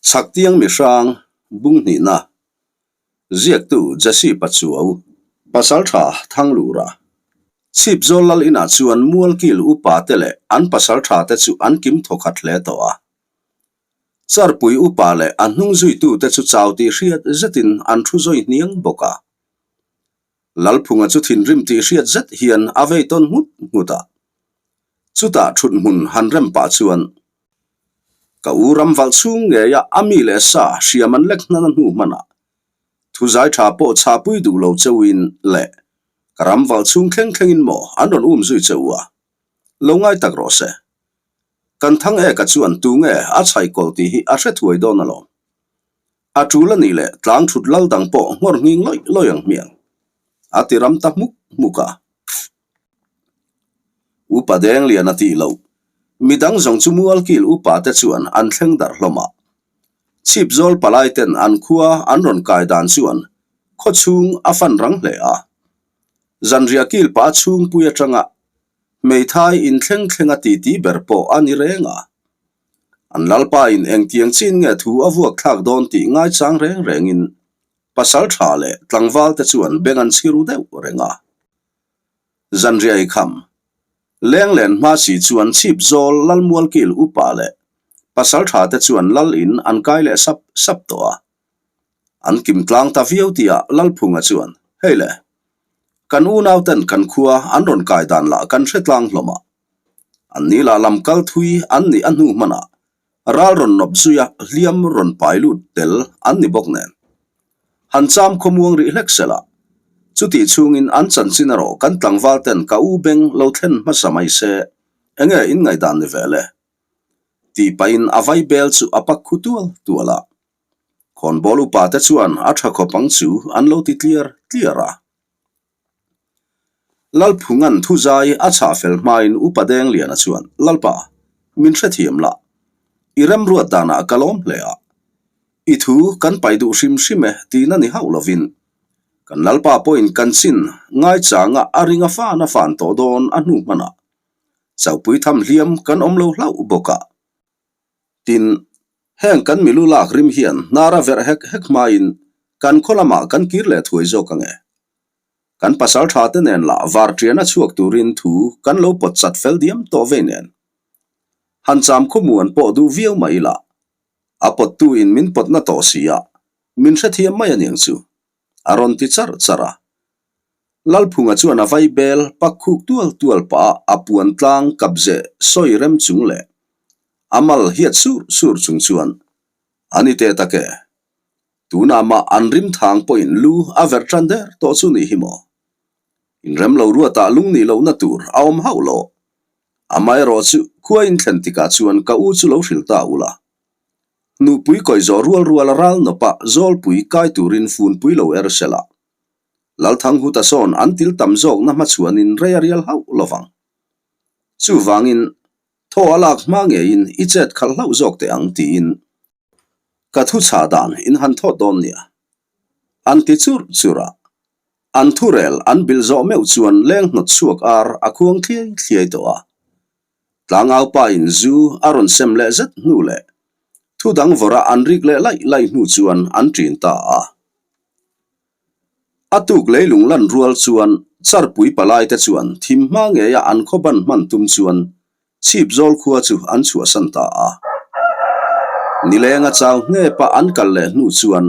Chhaktiang mihrang bunghnihna ziaktu Jesse Pachuau, Pasaltha Thanglura, Chhipzawl Lal inah chuan Mualkil upa te leh an pasaltha te chu an kim thawkhat hle tawh a. Charpui upa leh a hnung zuitu te chu chau tih hriat zetin an thu zawi hniang bawk a. Lalphunga chu thinrim tih hriat zet hian a vei tawn nghut nghut a. Chutah thut hmun han rem pah chuan Ka u ram valh chhung ngeia a mi leh sa hriam an lek hnan a hnu hmanah thuzai tha pawh chhahpui duh lo cheuin leh ka ram valh chhung thleng thlengin maw an rawn um zui cheu a, lo ngai tak rawh se. Kan thang eka chuan tunge a chhaikawl tih hi a hre thuai dawn alawm. A tul a nih leh tlang thut lal dang pawh nghawr nghing lawih lawih ang hmiang. A ti ram ta hmuk hmuk a. Upa Denglian a tih loh. Midang zawng chu Mualkil upa te chuan an thleng darh hlawm a. Chhipzawl palai ten an khua an rawn kai dan chuan khaw chhung a fan rang hle a. Zanriah kil pa chhungpui atanga hmeithai inthleng thlenga titi ber pawh a ni reng a. An lalpa in engtiang chin nge thu a vuak thlak dawn tih ngaichang reng rengin pasal tha leh tlangval te chuan beng an chhiru deuh reng a. Zanriai kham Lenglen hma si chuan chhip zawl Lalmualkil upa leh pasal tha te chuan lal in an kai leh sap sap tawh a. An kim tlang ta viau tihah Lalphunga chuan, Hei le, kan unau ten kan khua an rawn kai dan lah kan hre tlang hlawm a. An ni lah lam kal thui an nih a hnu hmanah ral rawn nawp zui a hliam rawn pai lut tel an ni bawk nen. Han cham khawmuang rih hlek sela, chutih chhungin an chanchin erawh kan tlangval ten ka u beng lo thlen hmasa mai se, enge in ngaihdan ni ve le? Tih pahin a vai bel chu a pak khu tual tual a. Khawnbawl upa te chuan a tha khawp ang chu an lo ti tliar tliar a. Lalphunga'n thuzai a chhah fel hmain Upa Dengliana chuan, Lalpa, min hrethiam la. I remruat danah ka lawm hle a. I thu kan paih duh hrim hrim e tihna ni hauh lovin, kan Lalpa pawhin kan chin ngaichanga a ring a fan a fan tawh dawn a hnu hmanah chauhpui tham hliam kan awm lo hlauh bawk a. Tin, heng kan milu lak rim hian hnar a verh hek hek hmain kan khaw lamah kan kir leh thuai zawk ang e. Kan pasal tha te nen lah var ṭian a chhuak turin thu kan lo pawt chat fel diam tawh vei nen. Han cham khawmuan pawh duh viau mah ila, a pawttu in min pawtna tawh si a, min hrethiam mai aniang chu, a rawn ti charh charh a. Lalphunga chuan a vai bel pak khuk tual tual pah a a puan tlang kapzeh sawi rem chung leh a mal hiat sur sur chung chuan, A ni teh tak e, tunah mah an rim thang pawhin lu a verh tan der tawh chu nih hi maw? Inrem lo ruatah lung nih lohna tur a awm hauh lo. Amaherawh chu khua inthlen tikah chuan ka u chu lo hrilh ta ula. Nupui kawi zawh rual rual a ral nawpa zawlpui kai turin funpui lo er sela. Lalthanghuta sawn an til tam zawkna hmachhuanin rei a rial hauh lovang. Chuvangin, thaw a lak hma ngeiin i chet khalh hlauh zawk teh ang tiin ka thu chhah dan in han thawt dawn nia. An ti churh churh a, an thurel an bilh zawh meuh chuan leng hnawt chhuak ar a khuang thliai thliai tawh a. Tlangaupa in zu a rawn sem leh zet hnu leh thu dang vawrh a an rik leh laih laih hnu chuan an ṭin ta a. A tuk leilung lan rual chuan Charpui palai te chuan thim hma ngeia an khaw ban hman tum chuan Chhipzawl khua chu an chhuahsan ta a. Nilenga chau hnepa an kal leh hnu chuan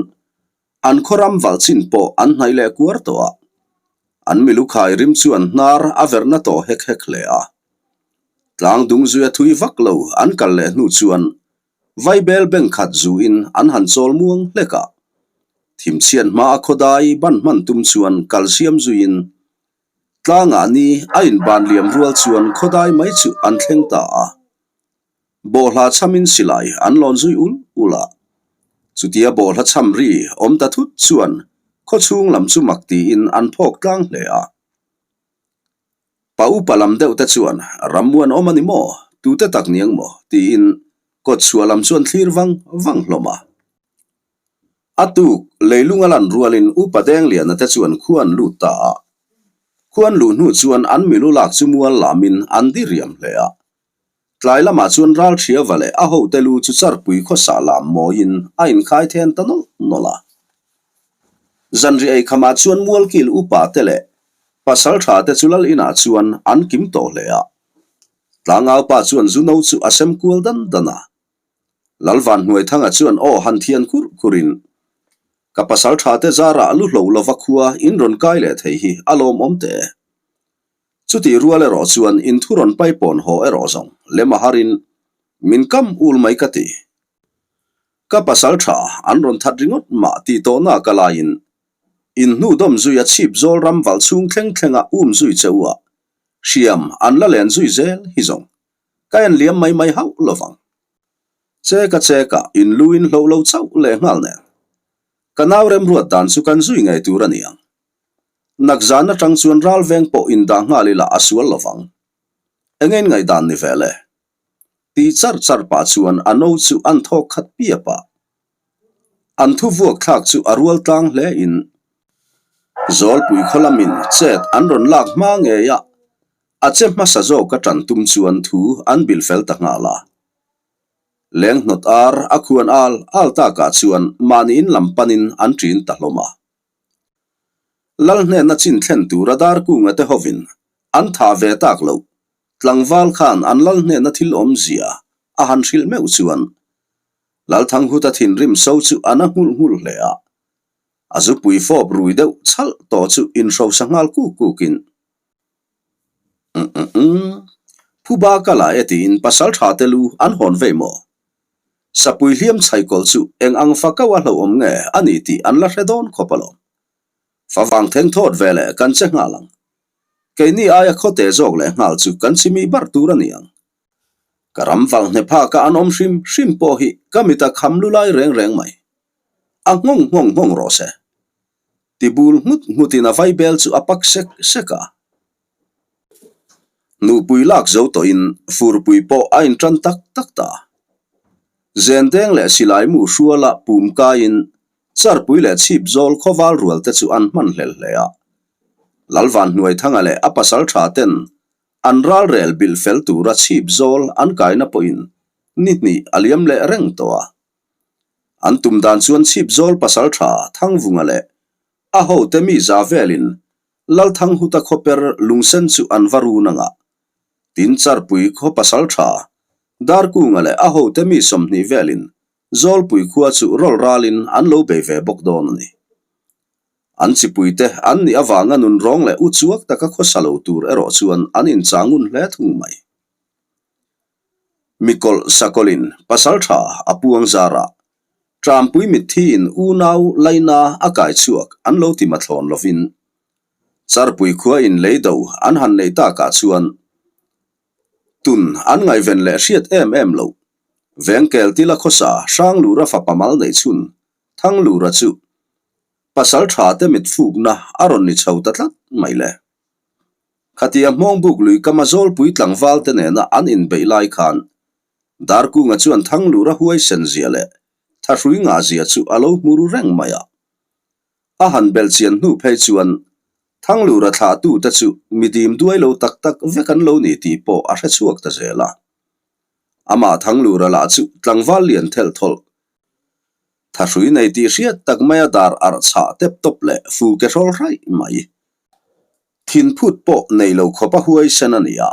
an khaw ram valh chin pawh an hnaih leh kuar tawh a. An milukhai rim chuan hnar a verhna tawh hek hek hle a. Tlang dung zuia thui vak lo an kal leh hnu chuan Vaibel bank khat zuin an han chawl muang hlek a. Thimchhiat hma a khawdai ban hman tum chuan kal siam zuiin tlangah ni a inban liam rual chuan khawdai mai chu an thleng ta a. Bawhhla chhamin silai an lawn zui ul ul a. Chutia bawhhla chham ri awm ta thut chuan khawchhung lam chu mak tiin an phawk tlang hle a. Pa upa lam deuh te chuan rammuan awm a ni maw? Tute tak ni ang maw? tiin kawt chhuah lam chuan thlir vang vang hlawm a. A tuk leilung a lan rualin Upa Dengliana te chuan khua an lut ta a. Khua an luh hnu chuan an milu lak chu mual lamin an di riam hle a. Tlai lamah chuan Ralṭhiava leh a hote lu chu charpui khawsah lam mawiin a inkhai then ta nawlh nawlh a. Zanriah eikhamah chuan Mualkil upa te leh Pasalṭha te chu lal inah chuan an kim tawh hle a. Tlangaupa chuan zu no chu a sem kual dan dan a. Lalvanhnuaithanga chuan aw han thian khurh khurhin, Ka pasalṭha te zarah lu hlo lova khua in rawn kai leh thei hi a lawmawm teh e. Chutih rual erawh chuan in thu rawn paipawn haw erawh zawng lem a harin min kam ul mai ka ti. Ka pasalṭha an rawn that ringawt mah tih tawhna ka laiin in hnu dawm zui a chhip zawl ram valh chhung thleng thlenga um zui che u a, hriam an la len zui zel hi zawng ka en liam mai mai hauh lovang. Cheka cheka in lu in hloh lo chauh leh nghal nen. Ka nau remruat dan chu kan zui ngei tur a ni ang. Nakzan atang chuan ral veng pawh indah nghal ila a sual lovang. Enge in ngaihdan ni ve le? Ti char char pah chuan a no chu an thawk khat piap a. An thu vuak thlak chu a rual tlang hle in Zawlpui khaw lamin chet an rawn lak hma ngei a, a che hmasa zawk a tan tum chuan thu an bilh fel ta nghal a. Leng hnawt ar a khuan al al takah chuan mahni in lam panin an ṭin ta hlawm a. Lal hnena chin thlen tura Darkunga te hovin an thah ve tak loh tlangval khan an lal hnena thil awmzia a han hrilh meuh chuan Lalthanghuta thinrim so chu a na nghulh nghulh hle a. A zupui fawp rui deuh chhalh tawh chu inhrosa nghal kuk kukin Umm phuba ka la e tiin pasal tha te lu an hawn vei maw? Sapui hliam chhaikawlh chu eng ang fa kau a hlauhawm nge a ni tih an la hre dawn khawp alawm. Favang theng thawt ve leh kan che nghal ang. Keini aia khawte zawk leh nghal chu kan chimi bar tur a ni ang. Ka ram valh hne phaka an awm hrim hrim pawh hi ka mita kham lu lai reng reng mai. A nghawng nghawng nghawng rawh se. Ti bul nghut nghutin a vaibel chu a pak sek sek a. Nupui lak zo tawhin furpui pawh a intan tak tak ta. Zendeng leh silai mu hruala pum kaiin charpui leh chhip zawl khawval rual te chu an hman hlel hle a. Lalvanhnuaithanga leh a pasal tha ten an ralrel bilh fel tura chhip zawl an kaina pawhin ni hnih a liam leh reng tawh a. An tum dan chuan chhip zawl pasal tha Thangvunga leh a hote mi za velin Lalthanghuta khawper lungsen chu an va run ang a, tin Charpui khaw pasal tha Darkunga leh a hote mi 20 velin Zawlpui khua chu rawlh ralin an lo bei ve bawk dawn a ni. An chipuite an nih avanga nunrawng leh uchuak taka khawsa lo tur erawh chuan an inchang un hle thung mai. Mikawlh sakawlin pasal tha a puang zarah Trampui mithiin unau laina a kai chhuak an lo ti mathlawn lovin Charpui khua in lei do an han neih takah chuan tun an ngaihven leh hriat em em loh. Vengkel tila khawsa Hranglura fapa mal neih chhun Thanglura chu pasal tha te mitfukna a rawn ni chho ta tlat mai le. Khatia Hmawngbuk lui kama Zawlpui tlangval te nena an inbeih lai khan Darkunga chuan Thanglura huaisen zia leh thahrui ngah zia chu a lo hmu ru reng mai a. A han belh chian hnu phei chuan Thanglura thlahtu te chu mi dim duai lo tak tak vek an lo ni tih pawh a hre chhuak ta zel a. Amah Thanglura lah chu tlangval lian thelh thawlh thahrui nei tih hriat tak maia dar arh chhah tep tawp leh fu ke hrawl hraih mai. Thinphut pawh nei lo khawp a huaisen a ni a,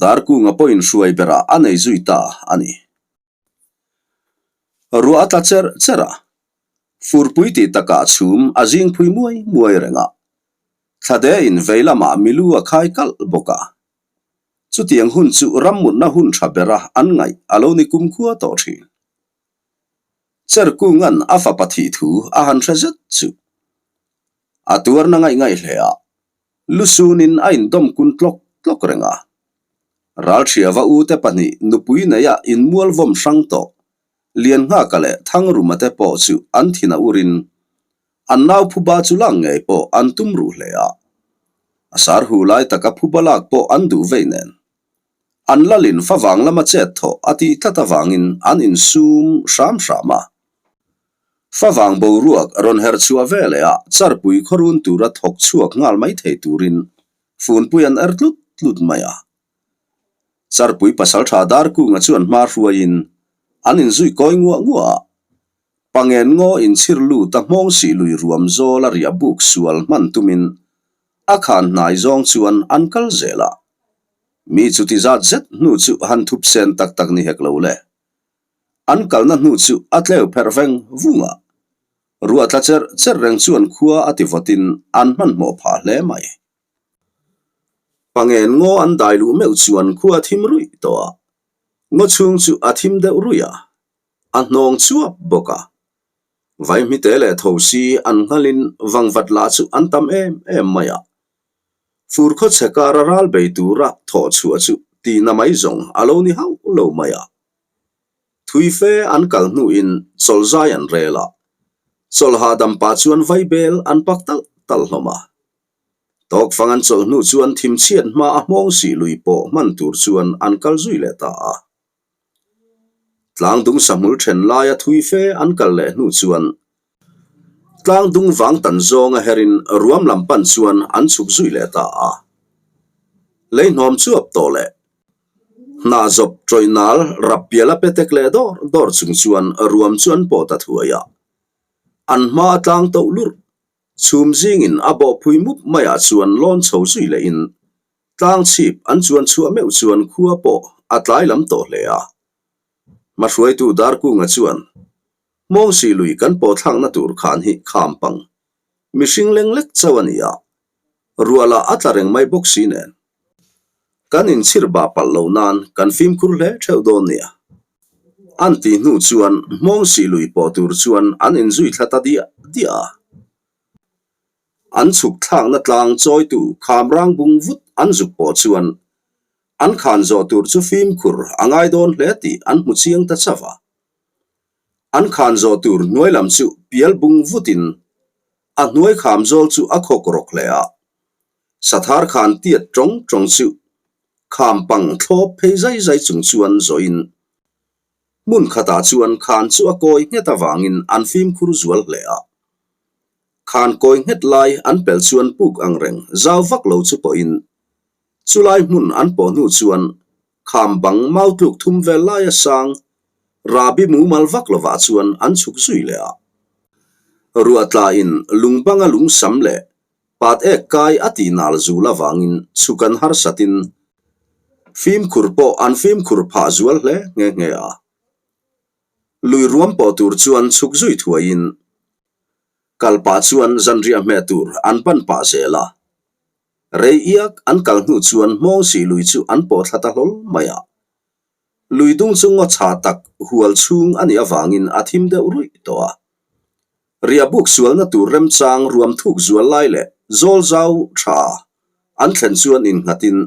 Darkunga pawhin hruai berah a nei zui ta a ni. Ruah a tla cher cher a, furpui tih takah chhum a zing phui muai muai reng a, thlade in vei lamah milu a khai kalh bawk a. Chutiang hun chu rammutna hun tha bera an ngaih a lo ni kumkhua tawh thin. Cherkunga'n a fapa thih thu a han hre zet chu a tuarna ngaih ngaih hle a, Lusunin a indawm kun tlawk tlawk reng a. Ralhriava ute pahnih nupui neia inmual vawm hrang tawh Lianghaka leh Thangruma te pawh chu an thin a urin an nau phuba chu lak ngei pawh an tum ruh hle a. A sar hu lai taka phuba lak pawh an duh vei nen. An lalin favang lama chet thawh a tih tlat avangin an insum hram hram a. Favang boruak rawn herh chhuah ve leh a charpui khawrun tura thawk chhuak nghal mai thei turin funpui an er tlut tlut mai a. Charpui pasalṭha Darkunga chuan hma hruaiin an inzui kawi nguah nguah a, Pangen ngaw inchhir lut a hmawng sih lui ruam zawl a riah buk sual hman tumin a khan hnai zawng chuan an kal zel a. Mi chuti zat zet hnu chu han thup sen tak tak ni hek lo le. An kalna hnu chu a tleu pherh veng vung a, ruah tla cherh cherh reng chuan khua a ti vawtin an hmanhmawh phah hle mai. Pangen ngaw an dai luh meuh chuan khua a thim ruih tawh a, ngaw chhung chu a thim deuh ruih a, a hnawng chuap bawk a. Vaihmite leh thosi an nghalin vangvat lah chu an tam em em mai a. Fur khawchhe kara ral bei tura thawh chhuah chu tihna mai zawng a lo ni hauh lo mai a. Thui fe an kal hnuin chawlh zai an rel a, chawlh hahdam pah chuan vaibel an pak talh talh hlawm a. Tawkfang an chawlh hnu chuan thimchhiat hma a hmawng sih lui pawh hman tur chuan an kal zui leh ta a. Tlangdung sahmul then laia thui fe an kal leh hnu chuan tlangdung vang tan zawnga herin ruam lam pan chuan an chhuk zui leh ta a. Leihnawm chuap tawh leh hnah zawp tawih nal rap pial a petek leh dawr dawr chung chuan ruam chu an pawh ta thuai a. An hma a tlang toh lurh chhum zingin a bawhphui mup maiah chuan lawn chho zui lehin Tlang chhip an chuan chhuah meuh chuan khua pawh a tlai lam tawh hle a. Hmahruaitu Darkunga chuan, Hmawngsih lui kan pawhthlakna tur khan hi kham pang, mihring leng lek chauh a ni a, ruah lah a tla reng mai bawk si nen. Kan inchhir bah palh lo nan kan fimkhur hle theuh dawn nia. An tih hnu chuan Hmawngsih lui pawh tur chuan an inzui thla ta diah diah a. An chhuk thlakna tlang chawitu kham rang bung vut an zuk pawh chuan an khan zawh tur chu fimkhur a ngai dawn hle tih an hmu chiang ta chauh a. An khan zawh tur hnuai lam chu pial bung vutin a hnuai kham zawl chu a khawk rawk hle a. Sathar khan tiat tawng tawng chu kham pang thlawp phei zai zai chung chuan zawhin hmun khatah chuan khan chu a kawi nghet avangin an fimkhur zual hle a. Khan kawi nghet lai an pelh chuan puk ang reng zau vak lo chu pawhin chulai hmun an pawh hnu chuan kham bang mau tluk thum vel laia sang Rabi mumal vak lovah chuan an chhuk zui leh a. Ruah tlain lung banga lung sam leh pat ek kai a tih nal zul avangin chhuk an harsatin fimkhur pawh an fimkhur phah zual hle nghe nghe a. Lui ruam pawh tur chuan chhuk zui thuaiin Kal pah chuan zanriah hmeh tur an pan pah zel a. Rei iak an kal hnu chuan hmawng sih lui chu an pawh thla ta hlawl mai a. Lui dung chu ngaw chha tak hual chhung a nih avangin a thim deuh ruih tawh a. Riah buk sualna tur remchang ruam thuk zual lai leh zawl zau tha an thlen chuan innghatin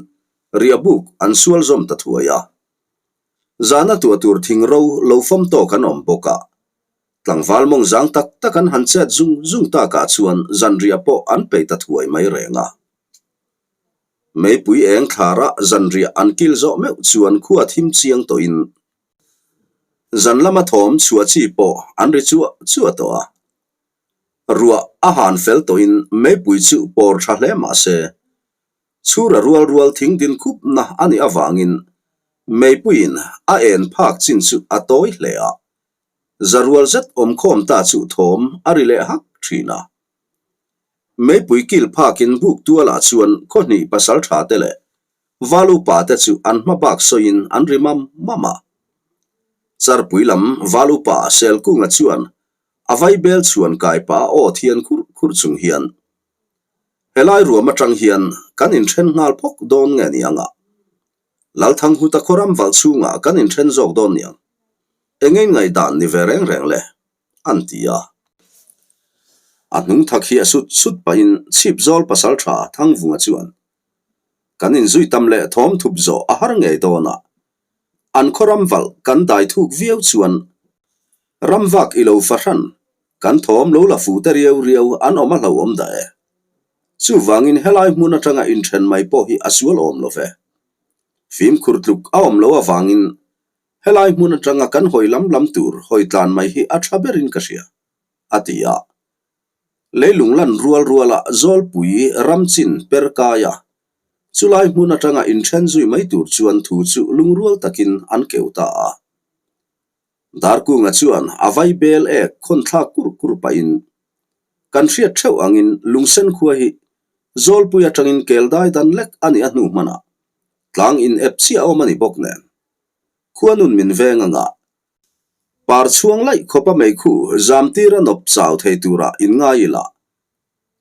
riah buk an sual zawm ta thuai a. Zana tuah tur thing ro lo fawm tawk an awm bawk a. Tlangval mawng zang tak tak an han chet zung zung takah chuan zanriah pawh an peih ta thuai mai reng a. Meipui eng thlarah zanriah an kil zawh meuh chuan khua thim chiang tawhin zan lama thawm chhuah chi pawh an ri chuah chuah tawh a. Ruah a han fel tawhin meipui chu pawr tha hle mah se, chhura rual rual thing din khupna a nih avangin meipuiin a en phak chin chu a tawi hle a. Zarual zet awmkhawm ta chu thawm a ri leh hak thin a. Meipui kil phakin buk tualah chuan khawhnih pasal tha te leh val upa te chu an hma bak sawiin an ri mam mam a. Charpui lam val upa Selkunga chuan a vaibel chhuan kai pah a aw thian khurh khurh chung hian, Helai ruam atang hian kan inthen nghal phawk dawn nge ni anga? Lalthanghuta khaw ram valh chhungah kan inthen zawk dawn niang. Eng eng ngaihdan ni ve reng reng le? an ti a. A hnung thak hi a sut sut pahin chhip zawl pasal tha Thangvunga chuan, Kan inzui tam leh thawm thup zawh a har ngei dawn a, an khaw ram valh kan dai thuk viau chuan ram vak i lo fahran kan thawm lo la fu te riau riau an awm a hlauhawm dah e. Chuvangin helai hmun atanga inthen mai pawh hi a sual awm lo ve. Fimkhur tluk a awm lo avangin helai hmun atanga kan hawi lam lam tur hawi tlan mai hi a tha berin ka hria, a ti a. Leilung lan rual ruala Zawlpui ram chin per kai a. Chulai hmun atanga inthen zui mai tur chuan thu chu lungrual takin an keu ta a. Darkunga chuan a vai bel ek khawn thlak kur kur pahin, Kan hriat theuh angin lungsen khua hi Zawlpui atangin kel dai dan lek a nih a hnu hmanah tlang in ep chiah awm a ni bawk nen. Khua nun min veng anga par chhuang laih khawpa meikhu zamtir a nawp chau thei turah in ngai ila.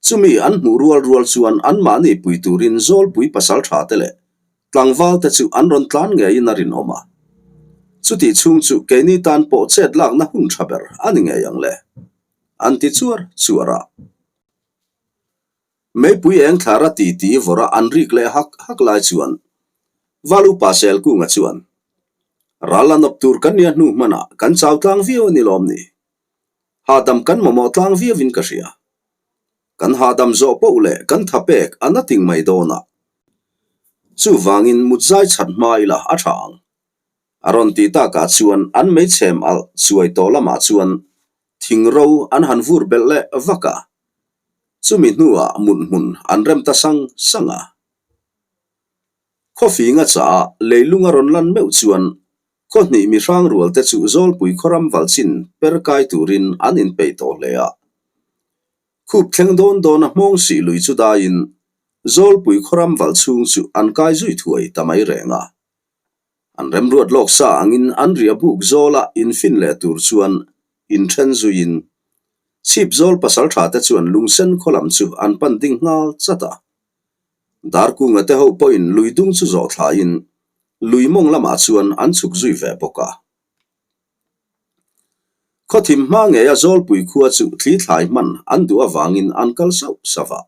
Chumi an hmuh rual rual chuan anmahni pui turin Zawlpui pasal tha te leh tlangval te chu an rawn tlan ngeiin a rinawm a. Chutih chhung chu keini tan pawh chet lakna hun tha ber a ni ngei ang le, an ti chuar chuar a. Meipui eng thlara ti ti vawrh a an rik leh hak hak lai chuan Valupa Selkunga chuan, Ral la nawp tur kan nia hnu hmanah kan chau tlang viau a ni lawm ni? Hahdam kan mamawh tlang viauin ka hria. Kan hahdam zawh poh leh kan tha pek a na ting mai dawn a. Chuvangin mut zai chhat hma ila a tha ang. A rawn ti takah chuan an meichhem alh chuai tawh lamah chuan thing ro an han vur belh leh vak a. Chumi hnuah mut hmun an rem ta sang sang a. Khawfinga chah leilung a rawn lan meuh chuan Khaw hnih mi hrang rual te chu Zawlpui khawram valchin per kai turin an inpeih tawh hle a. Khup thleng dawn dawn a hmawng sih lui chu daiin Zawlpui khawram val chhung chu an kai zui thuai ta mai reng a. An remruat lawk sa angin an riah buk zawla infin leh tur chuan inthen zuiin Chhip zawl pasaltha te chuan lungsen khaw lam chu an pan ding nghal chat a. Darkunga te ho pawhin lui dung chu zawh thlaiin lui mawng lamah chuan an chhuk zui ve bawk a. Khawthim hma ngeia Zawlpui khua chu thli thlai hman an duh avangin an kal sauh sauh a.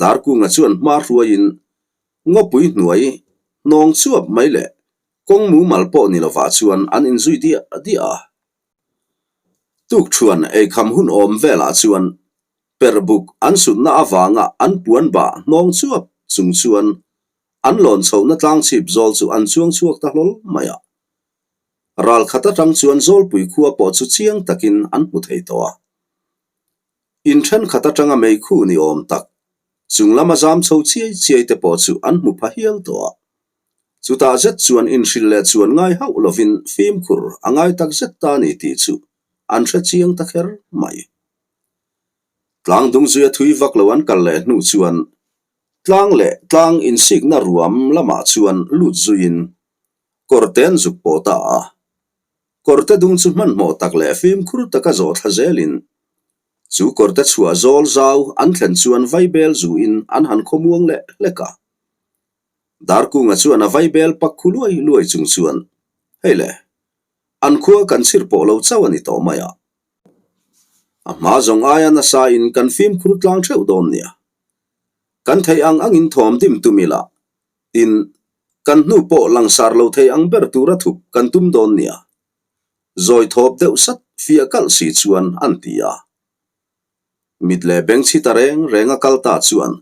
Darkunga chuan hma hruaiin ngawpui hnuai hnawng chuap mai leh kawng mumal pawh ni lovah chuan an inzui diah diah a. Tukṭhuan eikham hun awm velah chuan Perbuk an sutna avanga an puan bah hnawng chuap chung chuan an lawn chhohna tlang chhip zawl chu an chuang chhuak ta hlawl mai a. Ral khat atang chuan Zawlpui khua pawh chu chiang takin an hmu thei tawh a. In thenkhat atanga meikhu ni awm tak chung lama zam chho chiai chiai te pawh chu an hmu pha hial tawh a. Chutah zet chuan inhrilh leh chuan ngai hauh lovin fimkhur a ngai tak zet ta ni tih chu an hre chiang ta kher mai. Tlang dung zuia thui vak lo an kal leh hnu chuan tlang leh tlang insikna ruam lamah chuan lut zuiin kawrte an zuk pawh ta a. Kawrte dung chu hmanhmawh tak leh fimkhur taka zawh thla zelin chu kawrte chhuah zawl zau an thlen chuan vaibel zuin an han khawmuang leh hlek a. Darkunga chuan a vaibel pak khu luai luai chung chuan, Hei le, an khua kan chhir pawh lo chauh a ni tawh mai a. A hma zawng aia nasa in kan fimkhur tlang theuh dawn nia. Kan theih ang angin thawm dim tum ila, tin, kan hnu pawh langsar lo thei ang ber tura thup kan tum dawn nia. Zawi thawp deuh sat fiah kalh si chuan an ti a. Mit leh beng chhi ta reng reng a kal ta chuan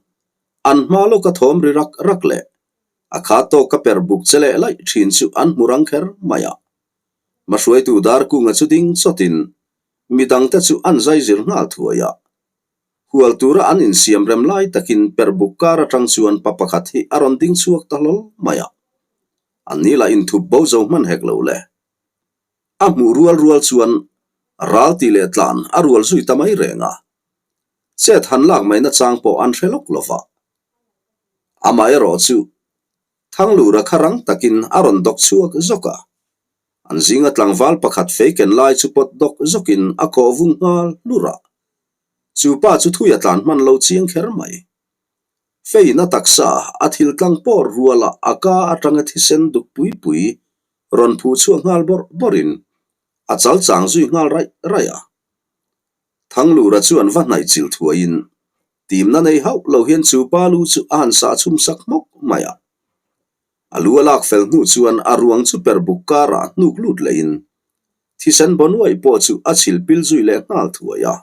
an hma lawka thawm ri rak rak leh a kha tawka per buk che leh laih thin chu an hmu rang kher mai a. Hmahruaitu Darkunga chu ding chawtin midangte chu an zai zir nghal thuai a. Hual tura an insiam rem lai takin perbuk kar atang chuan pa pakhat hi a rawn ding chhuak ta hlawl mai a. Anni lah inthup bo zo hman hek lo le. A hmuh rual rual chuan ral ti leh tlan a rual zui ta mai reng a. Chet han lak mai nachang pawh an hre lawk lo va. Amaherawh chu Thanglura kha rang takin a rawn dawk chhuak zawk a. An zinga tlangval pakhat fei ken lai chu pawt dawk zawkin a kawh vung nghal hlur a. Chu pa chu thui a tlan hman lo chiang kher mai. Feiin a taksa a thil tlang pawr ruala a ka atanga thisen duk pui pui rawn phuh chhuak nghal bawrh bawrhin a chal chang zui nghal raih raih a. Thanglura chuan va hnaih chilh thuaiin Timna nei hauh lo hian chu pa lu chu a han sah chhum sak hmawk mai a. A lu a lak fel hnu chuan a ruang chu per buk karah hnuk lut lehin thisen baw nuaih pawh chu a chhil pil zui leh nghal thuai a.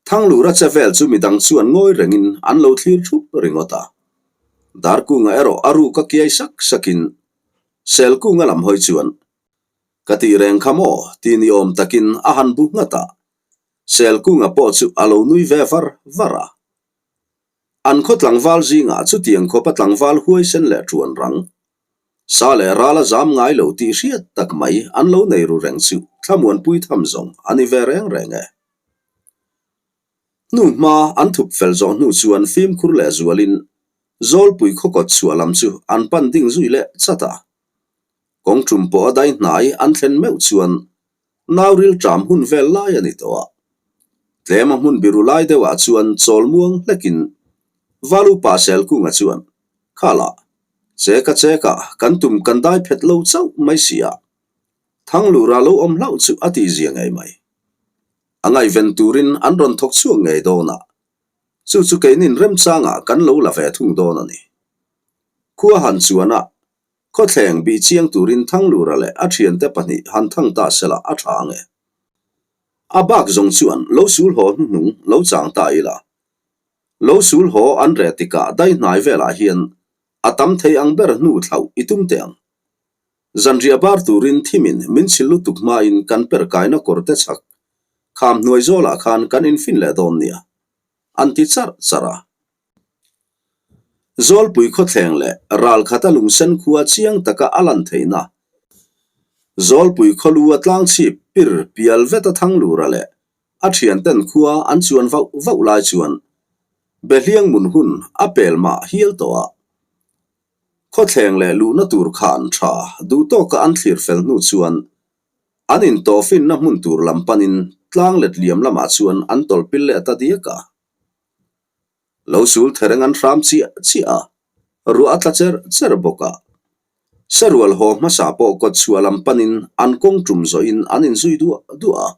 Thanglura che vel chu midang chuan ngawi rengin an lo thlir thup ringawt a. Darkunga erawh a ruk a kiai sak sakin Selkunga lam hawi chuan, Ka tih reng kha maw? ti ni awm takin a han bu nghat a. Selkunga pawh chu a lo nui ve var var a. An khaw tlangval zingah chutiang khawpa tlangval huaisen leh ṭuan rang, sa leh ral a zam ngai lo tih hriat tak mai an lo nei ru reng chu thlamuanpui tham zawng a ni ve reng reng e. Hnu hma an thup fel zawh hnu chuan fimkhur leh zualin Zawlpui khaw kawt chhuah lam chu an pan ding zui leh chat a. Kawng tum pawh a dai hnai an thlen meuh chuan nau rilṭam hun vel lai a ni tawh a. Tlem a hmun biru lai deuhah chuan chawl muang hlekin Valupa Selkunga chuan, Khalah, cheka cheka kan tum kan dai phet lo chauh mai si a, Thanglura lo awm hlauh chu a tihzia ngei mai. A ngaihven turin an rawn thawk chhuak ngei dawn a, chu chu keinin remchangah kan lo la ve thung dawn a ni. Khua han chuan a, Khawthleng bih chiang turin Thanglura leh a thiante pahnih han thang ta sela a tha ang e. A bak zawng chuan lo sul haw hnuhnung lo chang ta ila. Lo sul haw an reh tikah dai hnai velah hian a tam thei ang ber hnu thlauh i tum teh ang. Zanriah bar turin thimin min chhil lutuk hmain kan per kaina kawr te chhak kham hnuai zawlah khan kan infin leh dawn nia, an ti charh charh a. Zawlpui khawthleng leh ralkhata lungsen khua chiang taka a lan theihna. Zawlpui khawlu a tlangchhip pir pial veta Thanglura leh a thianten khua an chuan vauh vauh lai chuan Behliang mun hun a pel mah hial tawh a. Khawthleng leh luhna tur khan tha duh tawka an thlir fel hnu chuan an intawhfinna hmun tur lam panin tlang let liam lamah chuan an tawlhpil leh ta diak a. Lo sul thereng an hram chiah chiah a, ruah a tla cher cher bawk a. Sarual haw hmasa pawh kawt chhuah lam panin an kawng tum zawhin an inzui duah duah a.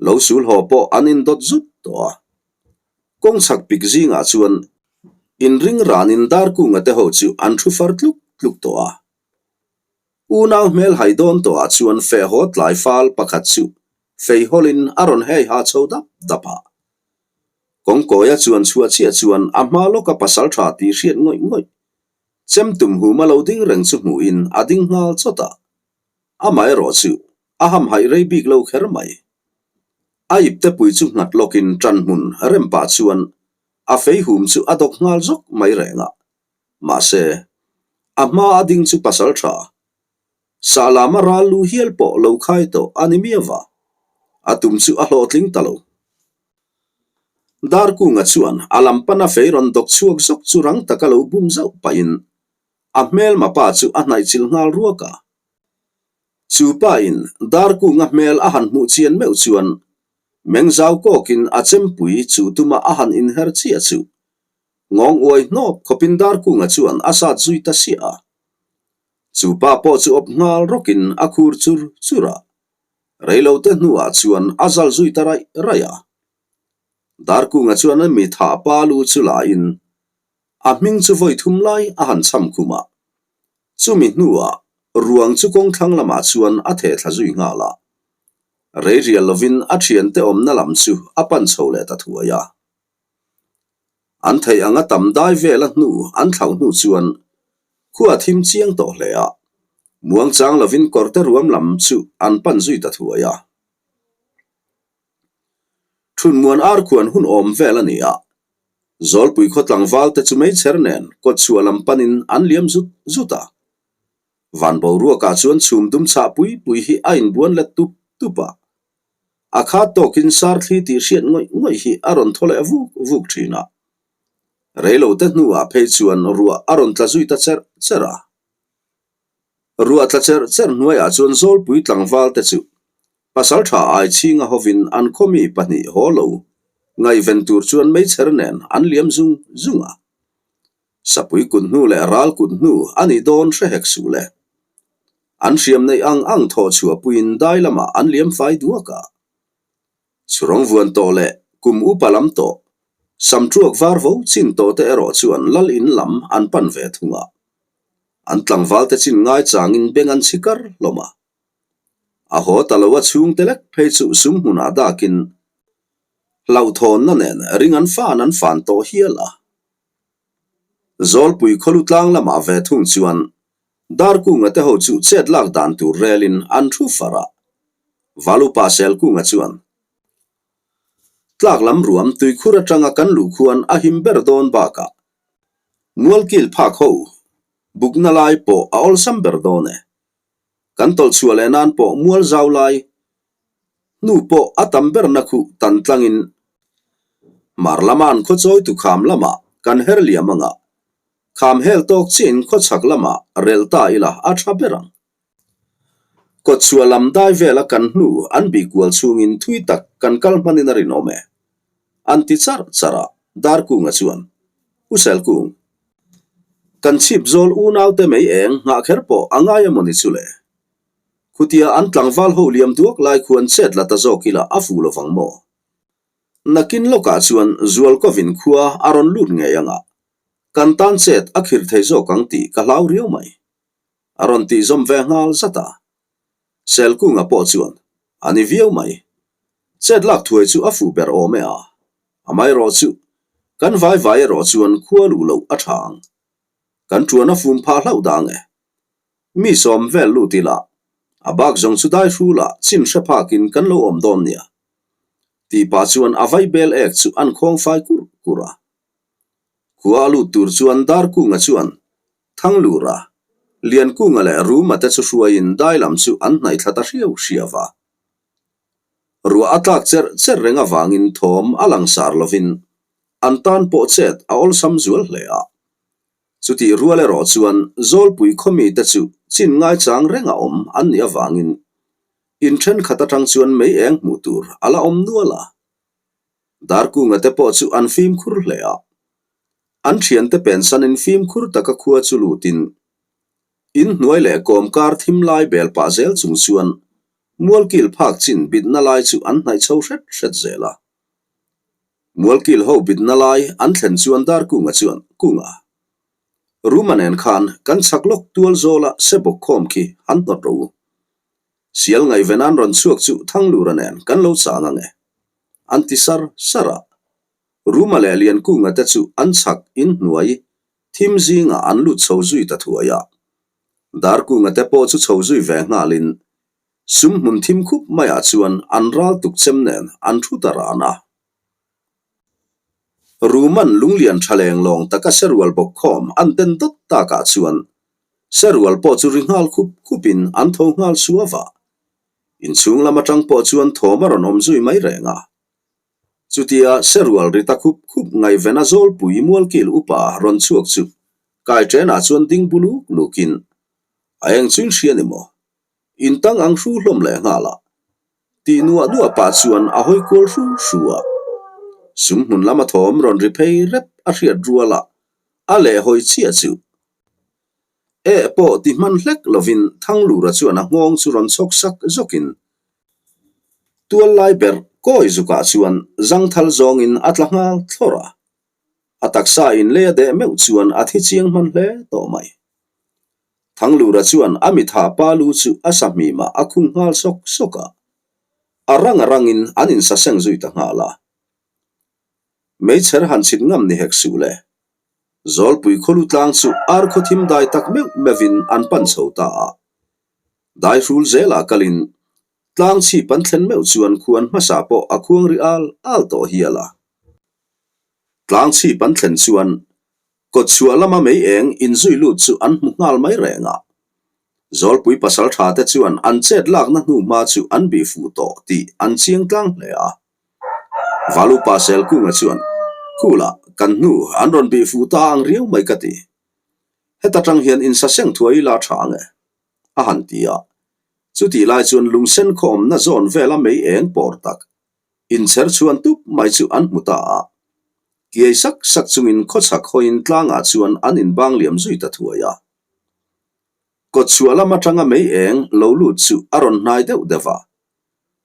Lo sul haw pawh an indawt zut tawh a. Kawng chhak pik zingah chuan inring ranin Darkunga te ho chu an thu far tluk tluk tawh a. Unau hmel hai dawn tawhah chuan feh haw tlai fal pakhat chu fei hawlin a rawn hei ha chho dap dap a. Kawngkawia chuan chhuah chiah chuan a hma lawka pasal tha tih hriat ngawih ngawih. Chem tum hum a lo ding reng chu hmuhin a ding nghal chawt a. Amaherawh chu a hamhaih rei bik lo kher mai. A ipte pui chu nghat lawkin ṭan hmun rem pah chuan a fei hum chu a dawk nghal zawk mai reng a. Mahse, a hma a ding chu pasal tha. Sahlama ral lu hial pawh lo khai tawh a ni miau va, a tum chu a hlawhtling ta lo. Darkunga chuan a lam pana fei rawn dawk chhuak zawk chu rang taka lo bum zauh pahin a hmelma pa chu a hnaihchilh nghal ruak a. Chu pa in Darkunga hmel a han hmuh chian meuh chuan mengzau kawkin a chempui chu tuma a han inher chiah chu Ngawng uai hnawp khawpin Darkunga chuan a sat zui ta siah a. Chu pa pawh chu awp nghal rawkin a khur chur chur a. Reilote hnuah chuan a zal zui ta raih raih a. Darkunga chuan a mi thah pa lu chu lain a hming chu vawi thum lai a han cham khum a. Chumi hnuah ruang chu kawng thlang lamah chuan a theh thla zui nghal a. Rei rial lovin a thiante awmna lam chu a pan chho leh ta thuai a. An theih anga tam dai vela hnu an thlauh hnu chuan khua thim chiang tawh hle a, muang chang lovin kawrte ruam lam chu an pan zui ta thuai a. Thunmuan ar khuan hun awm vel a ni a, Zawlpui khaw tlangval te chu meichher nen kawtchhuah lam panin an liam zut zut a. Van boruakah chuan chhum dum chhah pui pui hi a inbuan let tup tup a. A khat tawkin sarthli tih hriat ngawih ngawih hi a rawn thaw leh vuk vuk thin a. Reilote hnuah phei chuan ruah a rawn tla zui ta cherh cherh a. Ruah tla cherh cherh hnuaiah chuan Zawlpui tlangval te chu Pasaltha Aichhinga hovin an khawmi pahnih haw lo ngaihven tur chuan meichher nen an liam zung zung a. Sapui kut hnu leh ral kut hnu a nih dawn hre hek suh le. An hriam neih ang ang thawh chhuahpuiin dai lamah an liam fai duak a. Chhurawng vuan tawh leh kum upa lam tawh, samṭuak var vo chin tawh te erawh chuan lal in lam an pan ve thung a. An tlangval te chin ngaichangin beng an chhi kar hlawm a. A haw ta lo a chhungte lek phei chu sum hmunah dakin hlauhthawnna nen ring an fan an fan tawh hial a. Zawlpui khawlu tlang lamah ve thung chuan Darkunga te ho chu chet lak dan tur relin an thu far a. Valupa Selkunga chuan. Tlak lam ruam tuikhur atanga kan luh khuan a him ber dawn bakah mualkil phak ho bukna lai pawh a awlsam ber dawn e. Kan tawlh chhuah leh nan pawh mual zau lai hnu pawh a tam berna khuh tan tlangin hmar lama an khaw chawitu kham lamah kan her liam anga kham hel tawk chiahin khaw chhak lamah relh ta ila a tha ber ang. Kawtchhuah lam dai vela kan hnu an bih kual chhungin thui tak kan kal hmanin a rinawm e. An ti charh charh a, Darkunga chuan, U Selkung, kan chhip zawl unaute mei eng nghah kher pawh a ngai emaw ni chu le? Khutia an tlangval ho liam duak lai khuan chet la ta zawk ila a fu lovang maw? Nakin lawkah chuan Zualkovin khua a rawn lut ngei anga kan tan chet a khirh thei zawk ang tih ka hlau riau mai. A rawn tih zawm ve nghal zat a. Selkunga pawh chuan, A ni viau mai. Chet lak thuai chu a fuh ber awm e a. Amaherawh chu, kan vai vai erawh chuan khua luh loh a tha ang. Kan tuan a fum phah hlauh dang e. Mi sawm vel lut ila, a bak zawng chu dai hrul ah chin hre phakin kan lo awm dawn nia. Tih pah chuan a vai bel ek chu an khawng fai kurh kurh a. Khua a lut tur chuan Darkunga chuan Thanglura, Liankunga leh Ruma te chu hruaiin dai lam chu an hnaih thla ta hriau hriau a. Ruah a tlak cherh cherh reng avangin thawm a langsar lovin an tan pawh chet a awlsam zual hle a. Chutih rual erawh chuan Zawlpui khawmi te chu chin ngaichang reng a awm an nih avangin in thenkhat atang chuan mei eng hmuh tur a la awm nual a. Darkunga te pawh chu an fimkhur hle a. An thiante pensanin fimkhur taka khua chu lutin in hnuai leh kawmkar thim lai bel pah zel chung chuan mualkil phak chin bitna lai chu an hnaih chho hret hret zel a. Mualkil ho bitna lai an thlen chuan Darkunga chuan, Kunga, Ruma nen khan kan chhak lawk tual zawla se bawk khawm khi han hnawt rawh u. Sial ngaihven an rawn chhuak chu Thanglura nen kan lo chang ang e. An ti sar sar a. Ruma leh Liankunga te chu an chhak in hnuai thim zingah an lut chho zui ta thuai a. Darkunga te pawh chu chho zui ve nghalin sum hmun thim khup maiah chuan an ral tuk chem nen an thu ta ran a. Ruman lunglian tha leng lawng taka serual bawk khawm an den dawt takah chuan serual pawh chu ri nghal khup khupin an tho nghal suau a. Inchhung lam atang pawh chuan thawm a rawn awm zui mai reng a. Chutia serual ri ta khup khup ngaihvena Zawlpui Mualkil upa rawn chhuak chu kai ṭenah chuan ding bu luk lukin a eng chu in hria ni maw? In tang ang hru hlawm leh nghal a. Tih nuah nuah pah chuan a hawi kual hru hru a. Sum hmun lama thawm rawn ri phei rep a hriat rual a, a leh hawi chiah chu. Eh pawh ti hman hlek lovin Thanglura chuan a nghawng chu rawn chhawk sak zawkin tual lai ber kawi zukah chuan zangthal zawngin a tla nghal thlawr a. A taksa in lei a deh meuh chuan a thi chiang hman hle tawh mai. Thanglura chuan a mitha pa lu chu a sahmimah a khung nghal sawk sawk a, a rang a rangin an insaseng zui ta nghal a. Meichher han chhit ngam ni hek suh le. Zawlpui khawlu tlang chu ar khaw thim dai tak meuh meuhin an pan chho ta a. Dai hrul zelah kalin tlang chhip an thlen meuh chuan khuan hmasa pawh a khuang ri al al tawh hial a. Tlang chhip an thlen chuan Kawtchhuah lama mei eng inzui lut chu an hmu nghal mai reng a. Zawlpui pasal tha te chuan an chet lakna hnu hma chu an bih fuh tawh tih an chiang tlang hle a. Valupa Selkunga chuan, Khulah, kan hnu an rawn bih fuh ta ang riau mai ka ti. Heta tang hian insaseng thuai ila tha ang e, a han ti a. Chutih lai chuan lungsen khawmna zawn vela mei eng pawr tak Inchher chhuan tup mai chu an hmu ta a, kiai sak sak chungin khawchhak hawiin tlangah chuan an inbang liam zui ta thuai a. Kawtchhuah lam atanga mei eng lo lut chu a rawn hnai deuh deuh a,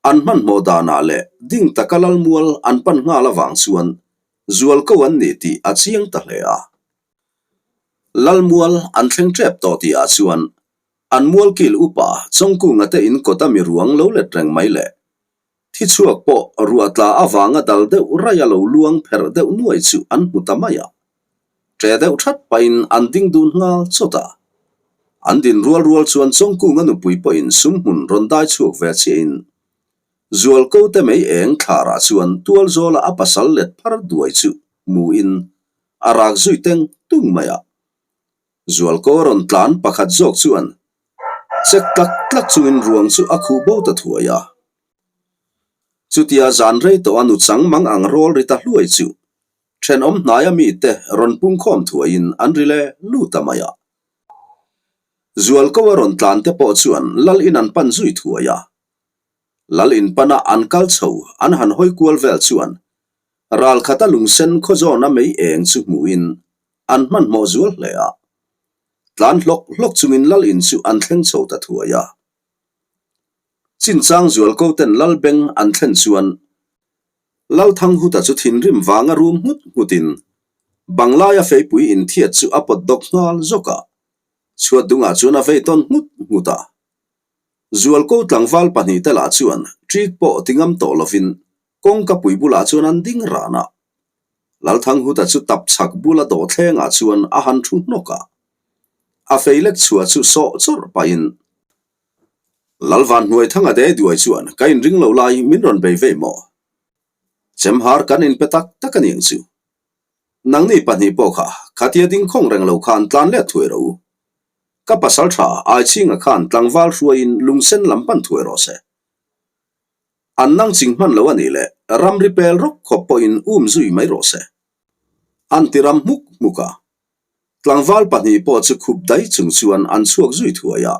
an hmanhmawh danah leh ding taka lalmual an pan nghal avang chuan zualko an ni tih a chiang ta hle a. Lalmual an thleng tep tawh tihah chuan an mualkil upa Chawngkunga te in kawta mi ruang lo let reng mai le Thi chhuak pawh ruah tla avanga dal deuh raih a lo luang pherh deuh nuai chu an hmu ta mai a. Ṭe deuh ṭhat pahin an ding dun nghal chawt a. An din rual rual chuan Chawngkunga nupui pawhin sumhmun rawn dai chhuak ve chiahin. Zualko te mei eng thlarah chuan tual zawla a pasal let phar duai chu hmuin a rak zui teng tung mai a. Zualko rawn tlan pakhat zawk chuan chek tlak tlak chungin ruang chu a khuh bo ta thuai a. Chutia zan rei tawh a nuchang mang ang rawl ri ta hluai chu thenawm hnaia mite rawn pungkhawm thuaiin an ri le lut ta mai a. Zualko a rawn tlan te pawh chuan lal in an pan zui thuai a. Lal in pana an kal chho an han hawi kual vel chuan ral khata lungsen khaw zawna mei eng chu hmuhin an hmanhmawh zual hle a. Tlan hlawk hlawk chungin lal in chu an thleng chho ta thuai a. Chinchang zualko ten lal beng an thlen chuan Lalthanghuta chu thinrim vanga rum nghut nghutin Banglaia feipui inthiat chu a pawt dawk nghal zawk a, chhuat dungah chuan a vei tawn nghut nghut a. Zualko tlangval pahnihte lah chuan ṭik pawh ti ngam tawh lovin kawngka pui bulah chuan an ding ran a. Lalthanghuta chu tap chhak bula dawhthlengah chuan a han thu hnawk a. A fei lek chhuah chu sawh chawrh pahin Lalvan hnuai thanga de duai chuan ka inring lo lai min rawn bei vei maw? Chemhar kan inpe tak tak a ni ang chu. Nangni pahnih pawh kha khatia ding khawng reng lo khan tlan let thuai rawh u. Ka pasal tha Aichhinga khan tlangval hruaiin lungsen lam pan thuai rawh se. An nang ching hman lo a nih leh ramri pel rawk khawp pawhin um zui mai rawh se. An ti ram hmuk hmuk a. Tlangval pahnih pawh chu khup dai chung chuan an chhuak zui thuai a.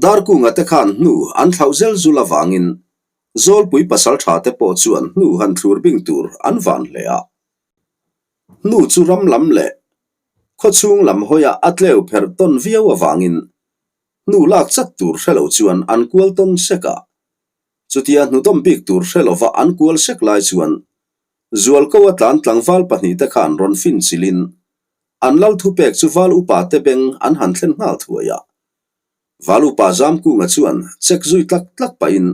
Darkunga te khan hnu an thlauh zel zul avangin Zawlpui pasal tha te pawh chuan hnu han thlur bing tur an van hle a. Hnu chu ram lam leh khawchhung lam hawiah a tleu pherh tawn viau avangin hnu lak chat tur hre lo chuan an kual tawn sek a. Chutia hnudawm bik tur hre lova an kual sek lai chuan Zualko a tlan tlangval pahnihte khan rawn fin chilhin an lal thupek chu val upa te beng an han thlen nghal thuai a. Val upa Zamkunga chuan chek zui tlak tlak pahin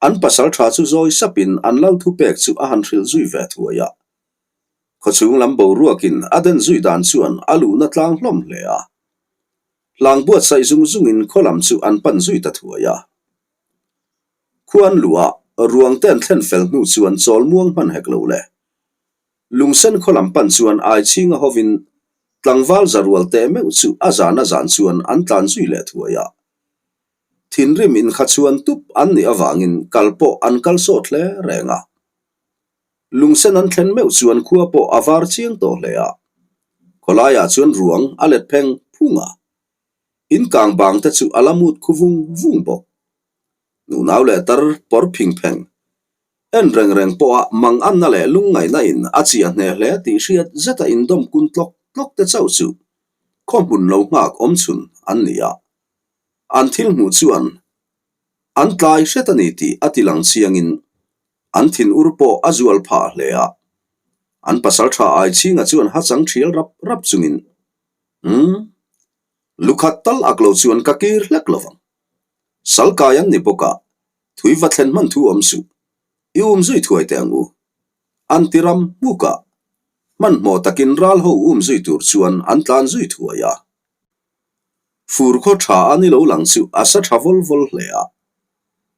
an pasal tha chu zawi sapin an lal thupek chu a han hrilh zui ve thuai a. Khawchhung lam boruakin a den zui dan chuan a luhna tlang hlawm hle a. Hlang buatsaih zung zungin khaw lam chu an pan zui ta thuai a. Khuan luah ruang te an thlen fel hnu chuan chawl muang hman hek lo le. Lungsen khaw lam pan chuan Aichhinga hovin tlangval za rual teh meuh chu a zan a zan chuan an tlan zui leh thuai a. Thinrim inkha chuan tup an nih avangin kal pawh an kal sawt hle reng a. Lungsen an thlen meuh chuan khua pawh a var chiang tawh hle a. Khawlaiah chuan ruang a let pheng phung a. In kang bang te chu a la mut khu vung vung bawk. Nunau leh tar pawr phing pheng. En reng reng pawha mang anna leh lungngaihna in a chiah hneh hle tih hriat zeta indawm kun tlawk tlawk te chauh chu khaw hmun lo nghak awm chhun an ni a. An thil hmuh chuan an tlai hret a ni tih a ti lang chiangin an thin ur pawh a zual phah hle a. An pasal tha Aichhinga chuan hachang thial rap rap chungin, Umm, lukhat tal ak lo chuan ka kir hlek lovang. Salkai an ni bawk a, thui va thlen hman thu awm suh. I um zui thuai teh ang u. An ti ram hmuk a, hmanhmawh takin ral ho um zui tur chuan an tlan zui thuai a. Fur khaw tha a ni lo lang chu a sa tha vawl vawl hle a.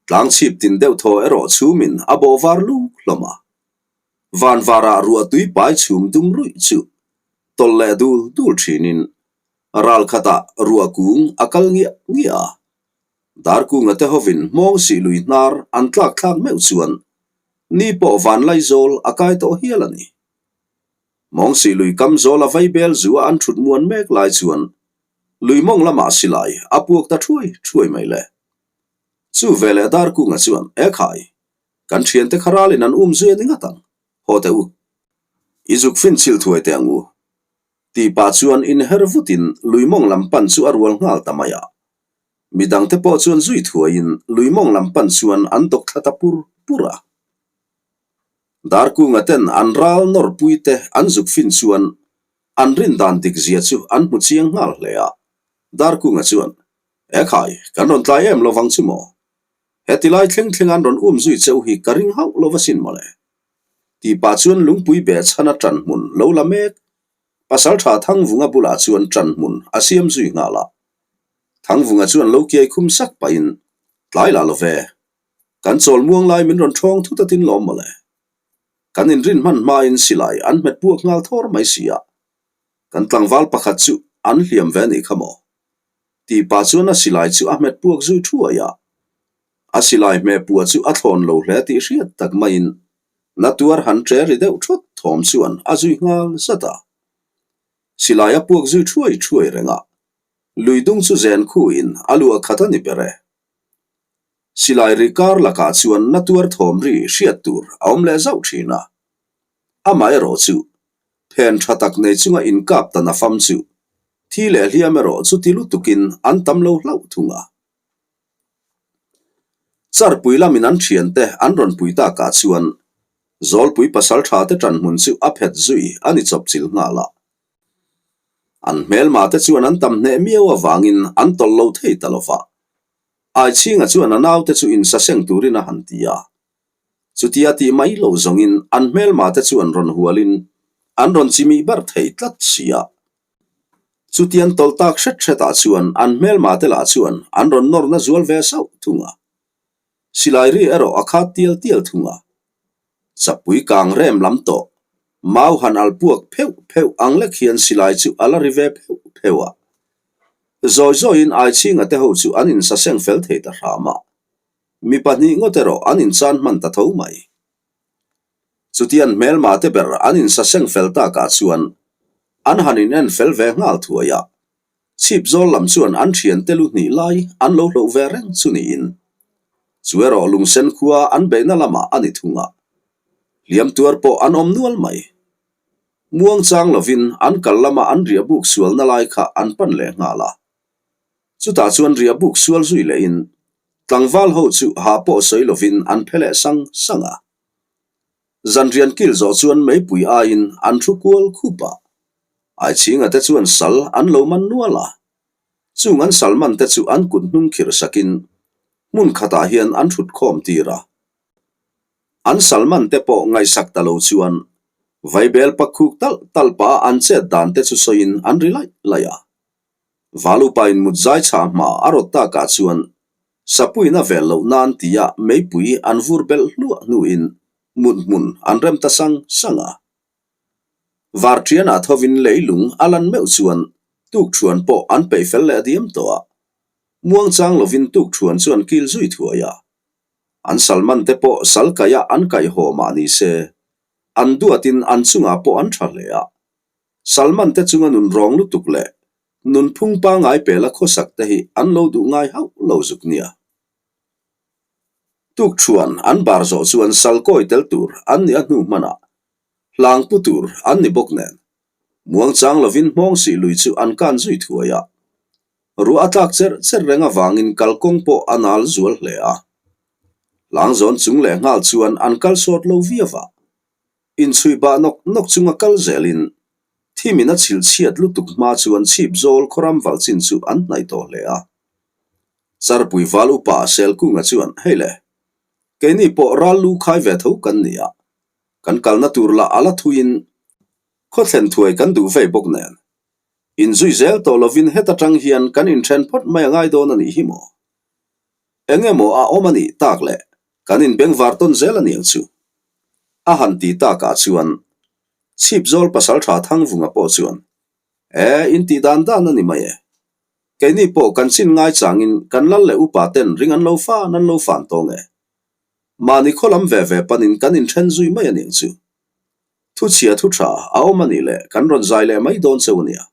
Tlang chhip tin deuh thaw erawh chhumin a bawh var luk hlawm a. Van varah ruah tui pai chhum dum ruih chu tawlh leh dul dul thinin Ral khatah ruah kung a kal ngiah ngiah a, Darkunga te hovin hmawng sih lui hnar an tlak thlak meuh chuan ni pawh vanlai zawl a kai tawh hial a ni. Hmawng sih lui kam zawl a vaibel zu a an thut muan mek lai chuan lui mawng lamah silai a puak ta thuai thuai mai le. Chu veleh Darkunga chuan, Ekhai, kan thiante kha ralin an um zui a ni ngat ang, haw teh u. I zuk fin chhilh thuai teh ang u. Tih pah chuan inher vutin lui mawng lam pan chu a rual nghal ta mai a. Midangte pawh chuan zui thuaiin lui mawng lam pan chuan an dawk thla ta pur pur a. Darkunga ten an ral nawrpui te an zuk fin chuan an rin dan dik zia chu an hmu chiang nghal hle a. Darkunga chuan, Ekhai, kan rawn tlai em lovang chu maw? Heti lai thleng thleng an rawn um zui cheu hi ka ring hauh lo va sin mawle. Tih pah chuan lungpui beh chhana ṭan hmun lo la mek. Pasalṭha Thangvunga bulah chuan ṭan hmun a siam zui nghal a. Thangvunga chuan lo kiai khum sak pahin, Tlai lah lo ve. Kan chawl muang lai min rawn ṭhawng thut atin lawm mawle. Kan inrin hman hmain silai an hmet puak nghal thawr mai si a, kan tlangval pakhat chu an hliam ve anih kha maw? Tih pah chuan a silai chu a hmet puak zui thuai a. A silai hmeh puah chu a thlawn lo hle tih hriat tak maiin na tuar han ṭe ri deuh ṭhawt thawm chuan a zui nghal zat a. Silai a puak zui thuai thuai reng a, lui dung chu zen khuin a luah khat a ni ber e. Silai ri kar lakah chuan na tuar thawm ri hriat tur a awm leh zauh thin a. Amaherawh chu, phen tha tak nei chunga inkap ta nafam chu thi leh hliam erawh chuti lutukin an tam lo hlauh thung a. Charpui lamin an thiante an rawn pui takah chuan Zawlpui pasaltha te ṭanhmun chu a phet zui a ni chawpchilh nghal a. An hmelma te chuan an tam hneh miau avangin an tawlh lo thei ta lo va. Aichhinga chuan a naute chu insaseng turin a han ti a. Chutia tih mai lo zawngin an hmelma te chuan rawn hualin an rawn chimih ber thei tlat si a. Chutiang tawlh tak hret hretah chuan an hmelma te lah chuan an rawn nawrna zual ve sauh thung a. Silai ri erawh a khat tial tial thung a. Chapui kang rem lam tawh, mau han al puak pheuh pheuh ang lek hian silai chu a la ri ve pheuh pheuh a. Zawi zawiin Aichhinga te ho chu an insaseng fel thei ta hram a. Mi pahnih ngawt erawh an inchan hman ta tho mai. Chutian hmelma te ber an insaseng fel takah chuan an han inen fel ve nghal thuai a. Chhip zawl lam chuan an thiante lu hnih lai an lo hloh ve reng chu niin chu erawh lungsen khua an beihna lamah a ni thung a. Hliam tuar pawh an awm nual mai. Muang chang lovin an kal lama an riah buk sualna lai kha an pan leh nghal a. Chutah chuan riah buk sual zui lehin tlangval ho chu ha pawh sawi lovin an phe leh sang sang a. Zanrian kil zawh chuan meipui aiin an thu kual khup a. Aichhinga te chuan sal an lo man nual a. Chung an sal man te chu an kut hnung khirh sakin hmun khatah hian an thut khawm tir a. An sal man te pawh ngaihsak ta lo chuan vaibel pakhuk talh talh pah a an chet dan te chu sawiin an ri laih laih a. Valupain mut zai chhah hma a rawt takah chuan sapuin a vel loh nan tia meipui an vur belh hluah hnuin mut hmun an rem ta sang sang a. Varṭianah thovin leilung a lan meuh chuan tukṭhuan pawh an peih fel leh diam tawh a. Muangchang lovin tukṭhuan chu an kil zui thuai a. An salman te pawh sal kaih a an kaihhaw mah ni se, an duatin an chungah pawh an ṭha hle a. Salman te chunga nun rawng lutuk leh nunphung pangngai pela khawsak te hi an lo duh ngai hauh lo zuk nia. Tukṭhuan an bar zawh chuan sal kawi tel tur an nih a hnu hmanah hlang pu tur an ni bawk nen muangchang lovin hmawng sih lui chu an kan zui thuai a. Ruah a tlak cherh cherh reng avangin kalkawng pawh a nal zual hle a. Hlang zawn chung leh nghal chuan an kal sawt lo viau a. Inchhui bah nawk nawk chunga kal zelin thimin a chhil chhiat lutuk hma chuan chhip zawl khawram val chin chu an hnaih tawh hle a. Charpui val upa Selkunga chuan, Hei le, keini pawh ral lu khai ve tho kan ni a, kan kalna tur lah a la thuiin khawthlen thuai kan duh vei bawk nen, inzui zel tawh lovin heta tang hian kan inthen phawt mai a ngai dawn a nih hi maw? Eng emaw a awm a nih tak le, kan inbengvar tawn zel a niang chu. A han ti takah chuan Chhipzawl pasaltha Thangvunga pawh chuan, E, in tih dan dan a ni mai e. Keini pawh kan chin ngai changin kan lal leh upa ten ring an lo fan an lo fan tawng e. Mahni khaw lam ve ve panin kan inthen zui mai a niang chu. Thuchhia thu tha a awm a nih leh kan rawn zai leh mai dawn cheu a nia.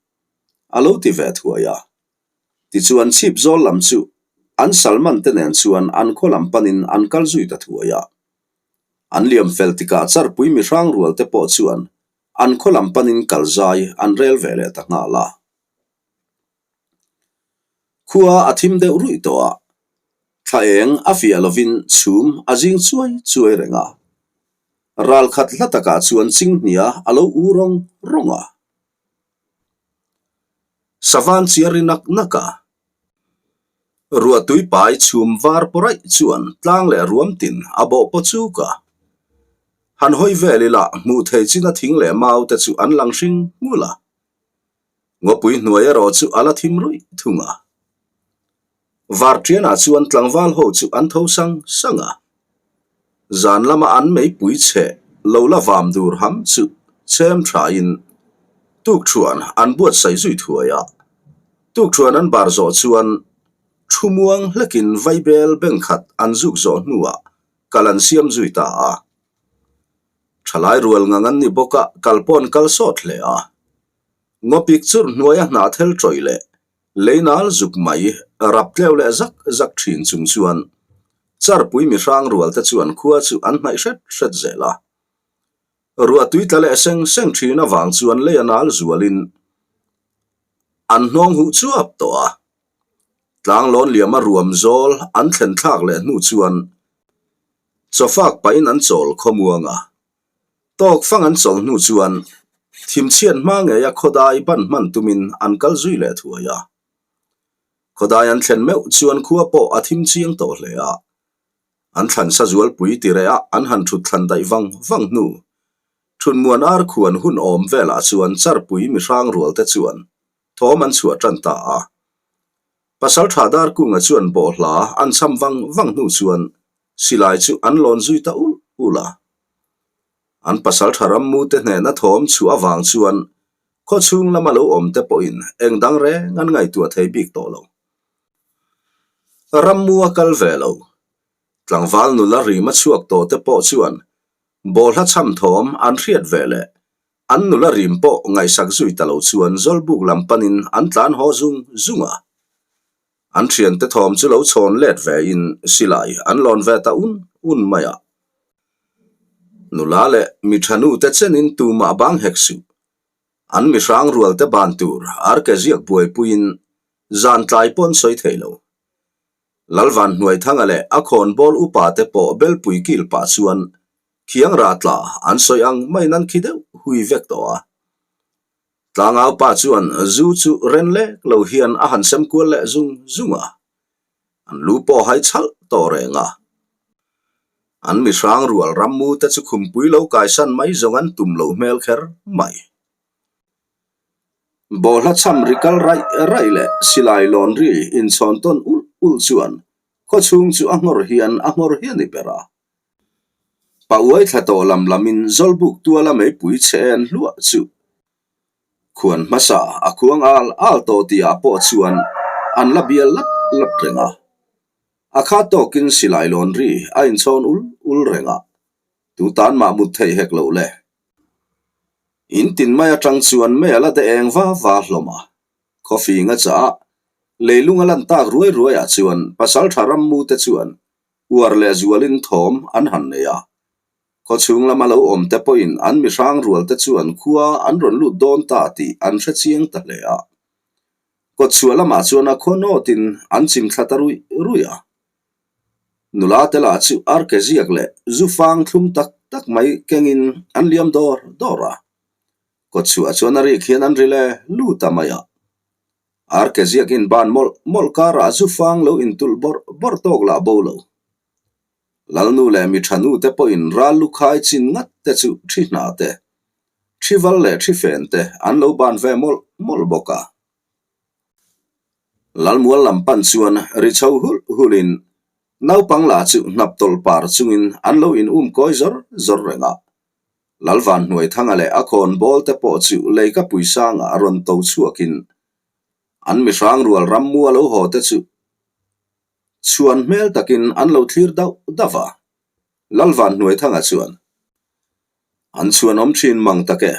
A lo ti ve thuai a. Tichuan chhipzawl lam chu an Salman te nen chuan an khaw lam panin an kal zui ta thuai a. An liam fel tikah charpui mi hrang rual te pawh chuan an khaw lam panin kal zai an rel ve leh ta nghal a. Khua a thim deuh ruih tawh a, thla eng a fiah lovin chhum a zing chuai chuai reng a. Ral khat hla takah chuan chinghnia a lo u rawng rawng a. Savan chiar ri nak nak a. Ruahtui pai chhum var pawraih chuan tlang leh ruam tin a bawh paw chuk a. Han hawi vel ila hmuh thei china thing leh mau te chu an lang hring nghulh a. Ngawpui hnuai erawh chu a la thim ruih thung a. Varṭianah chuan tlangval ho chu an tho sang sang a. Zan lama an meipui chhe lo la vam dur ham chu chhem thain tukṭhuan an buatsaih zui thuai a. Tukṭhuan an bar zawh chuan thu muang hlekin vaibel bengkhat an zuk zawh hnuah kal an siam zui ta a. Thalai rual ngang an ni bawk a, kal pawh an kal sawt hle a. Ngawpik churh hnuaia hnahthel tawih leh leinal zuk mai rap tleu leh zak zak thin chung chuan charpui mihrang rual te chuan khua chu an hnaih hret hret zel a. Ruah tui tla leh seng seng thin avang chuan lei a nal zualin an hnawng huh chuap tawh a. Tlanglawn liama ruam zawl an thlen thlak leh hnu chuan Chawfak pahin an chawl khawmuang a. Tawk fang an chawl hnu chuan thimchhiat hma ngeia khawdai ban hman tumin an kal zui leh thuai a. Khawdai an thlen meuh chuan khua pawh a thim chiang tawh hle a. An thlan sa zualpui ti reh a an han thut thlan daih vang vang hnu. Thutmuan ar khuan hun awm velah chuan charpui mihrang rualte chuan thawm an chhuah tan ta a. Pasaltha Darkunga chuan bawhhla an cham vang vang hnu chuan silai chu an lawn zui ta ul ul a. An pasaltha rammu te hnehna thawm chhuah avang chuan khaw chhung lama lo awm te pawhin eng dang reng an ngaihtuah thei bik tawh lo. Rammu a kal ve lo. Tlangval nula rima chhuak tawh te pawh chuan bawhhla cham thawm an hriat ve leh An nula rim pawh ngaihsak zui ta lo chuan Zawlbuk lam panin an tlan haw zung zung a. An thiante thawm chu lo chhawn let ve in silai an lawn ve ta un un mai a. Nula leh mi tha nu te chenin tumah bang hek suh. An mi hrang rual te ban tur arke ziak buaipuiin zan tlai pawn sawi thei lo. Lalvan Hnuaithanga leh a khawnbawl upa te pawh belpui kil pah chuan Khiang rah tla an sawi ang maiin an khi deuh hui vek tawh a. Tlangau pa chuan zu chu ren lek lo hian a han sem kual leh zung zung a. An lu pawh hai chhalh tawh reng a. An mi hrang rual rammu te chu khumpui lo kaisan mai zawng an tum loh hmel kher mai. Bawhla cham ri kal raih raih leh silai lawn ri inchhawn tawn ulh ulh chuan khawchhung chu a nghawr hian a nghawr hi a ni ber a. Pa uai thla tawh lam lamin Zawlbuk tuala meipui chhe en hluah chu khuan hmasa a khuang al al tawh tihah pawh chuan an la bial lap lap reng a. A khat tawkin silai lawn ri a inchhawn ul ul reng a, tu tan mah mut theih hek loh le. In tin mai atang chuan mei a la de eng va va hlawm a, khawfing a chah a, leilung a lan tak ruai ruaiah chuan pasaltha rammu te chuan uar leh zualin thawm an han nei a. Khaw chhung lama lo awm te pawhin an mi hrang rual te chuan khua an rawn lut dawn ta tih an hre chiang ta hle a. Kawtchhuah lamah chuan a khaw nawtin an chim thla ta ruih ruih a. Nula te lah chu arke ziak leh zu fang thlum tak tak mai kengin an liam dawr dawr a. Kawtchhuah chuan a rik hian an ri le lu ta mai a. Arke ziak in ban mawlh mawlh karah zu fang lo intulh bawrh bawrh tawk lah bo lo. Lalnu leh mi tha nu te pawhin ral lu khai chin ngat te chu thi hna te, thi val leh thi fen te an lo ban ve mawlh mawlh bawk a. Lalmual lam pan chuan ri chho hulh hulhin naupang lah chu hnap tawlh par chungin an lo in um kawi zawr zawr reng a. Lalvan Hnuaithanga leh a khawn bawl te pawh chu leika puisangah a rawn to chhuakin an mihrang rual rammu a lo haw te chu chhuan hmel takin an lo thlir dauh dauh a. Lalvan Hnuaithanga chuan, An chhuan awm thin mang tak e.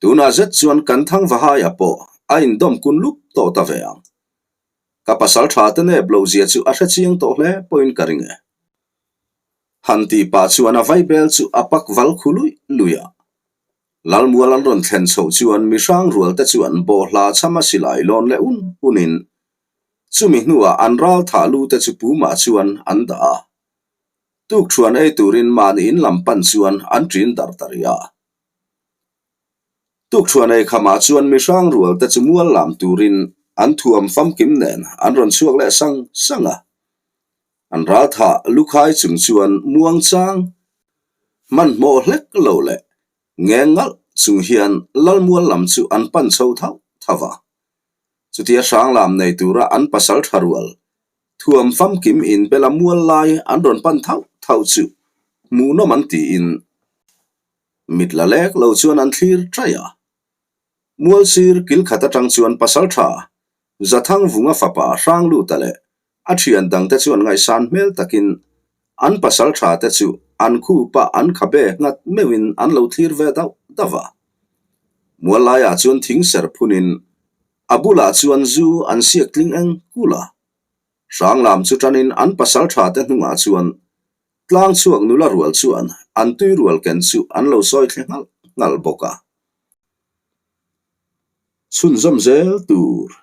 Tunah zet chuan kan Thangvahaia pawh a indawm kun lup tawh ta ve ang. Ka pasal tha te nep loh zia chu a hre chiang tawh hle pawhin ka ring e. Han tih pah chuan a vaibel chu a pak val khu luih luih a. Lalmual an rawn thlen chhoh chuan mi hrang rual te chuan bawhhla chhama silai lawn leh un unin chumi hnuah an ral thah lu te chu pumah chuan an dah a. Tukṭhuan ei turin mahni in lam pan chuan an ṭin dar ta rih a. Tukṭhuan ei khamah chuan mi hrang rual te chu mual lam turin an thuam famkim nen an rawn chhuak leh sang sang a. An ral thah lukhai chung chuan muang chang hmanhmawh hlek lo leh ngeng ngalh chung hian Lalmual lam chu an pan chho thauh thauh a. Chutia hrang lam nei tura an pasal tha rual thuam famkim in bela mual lai an rawn pan thauh thauh chu. hmuhnawm an tiin mit la lek lo chuan an thlir ṭaih a. Mual sir kil khat aṭang chuan pasalṭha Zathangvunga fapa Hrangluta leh a ṭhian dangte chuan ngaihsan hmel takin an pasalṭha te chu an khupa an khabe nghat meuhin an lo thlir ve dauh dauh a. Mual laiah chuan thing ser phunin a bulah chuan zu an siak tling eng kul a. Hranglam chu ṭanin an pasalṭha te hnungah chuan tlang chhuak nula rual chuan an tui rual ken chu an lo sawi thle nghalh nghalh bawk a. Chhunzawm zel tur.